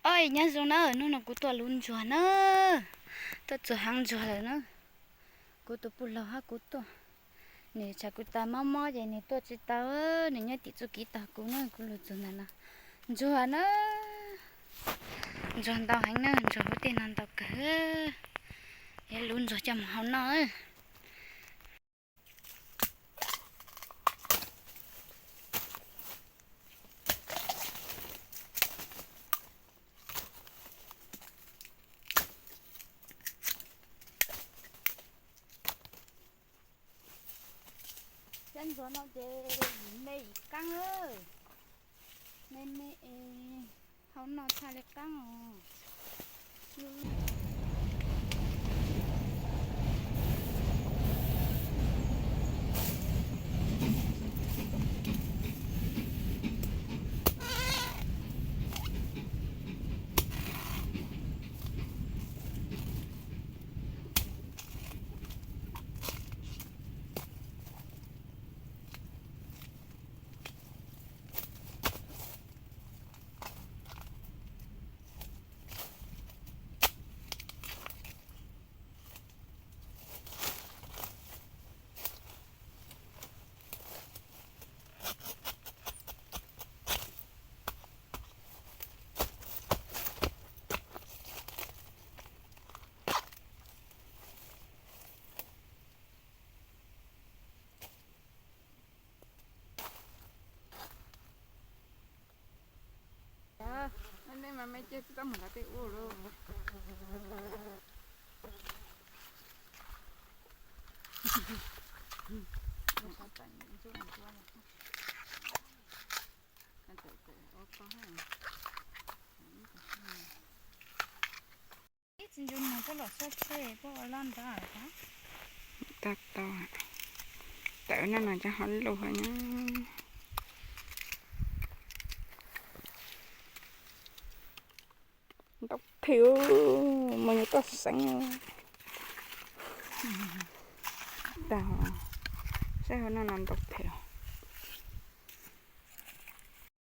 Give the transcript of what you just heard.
Oj, nyob zoo na, hnub no kuv tuaj luv ntsuag na, tuaj txog hav ntsuag lawm na. Kuv tus pug laug hab kuv tuaj, nws tsam kuv tas mob mob ces nws tuaj tsis tau, nws nyob tim txuj kev tos kuv na, kuv luv txog ntawm no. Ntsuag na, ntsuag ntau heev na, ntsuag huv tej no ntau kawg. Yuav luv ntsuag coj mus hau noj. Cov ntsuag no ces yim me yim qaab, me me es hau noj tshaj li qaab os. Nej mas me ces tsis tau mus nrad tej ua lawm. Ib txiv ntsuj mus koj los sab tsheb koj ua laj nrad. Tau tau, tawm no no cov hov luj heev na. Ntau thiab, mus nyuag toj xeev. Tag, saib hauv no no ntau thiab.